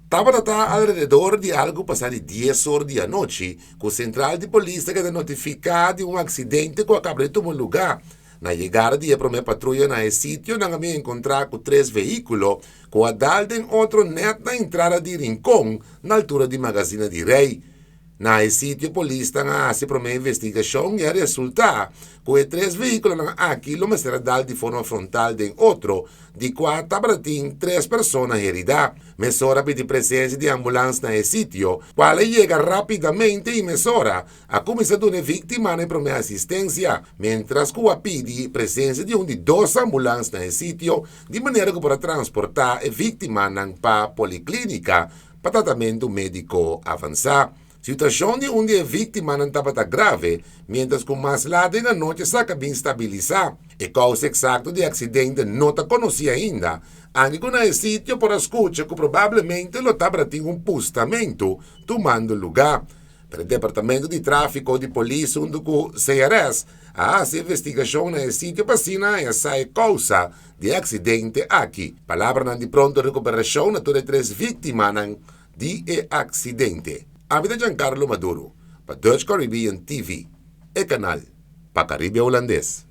Tabata ta alrededor di algu pasá di dies or di anochi ku sentral di polis ta keda notifiká di un aksidente ku a kaba di tuma lugá. Na yegada di e promé patruya na e sitio nan a bin enkontrá ku tres vehíkulo ku a dal den otro nèt na entrada di Rincon na altura di Magazina di Rey. Na e sitio polisnan a hasi promé investigashon i a resultá ku e tres vehíkulonan aki lo mester a dal di forma frontal den otro, di kua tabata tin tres persona heridá. Mesora pidi presensia di ambulans na e sitio, kual a yega rápidamente i mesora a kuminsá duna e víktimanan e promé asistensia, miéntras ku a pidi presensia di un di dos ambulans na e sitio di manera ku por a transportá e víktimanan pa poliklínika pa tratamentu médiko avansá. Situashon di un di e víktimanan tabata grave, miéntras ku mas lat den anochi esaki a bin stabilisá. E kousa eksakto di e aksidente no ta konosí ainda, anke ku na e sitio por a skucha ku probablemente lo tabata tin un pustamentu tumando lugá. Pero e departamento di tráfiko di polis huntu ku CRS a hasi investigashon na e sitio pa asina haña sa e kousa di e aksidente aki. Palabranan di pronto rekuperashon na tur e tres víktimanan di e aksidente. Ami ta Giancarlo Maduro pa Dutch Caribbean TV, e kanal pa Karibia Hulandes.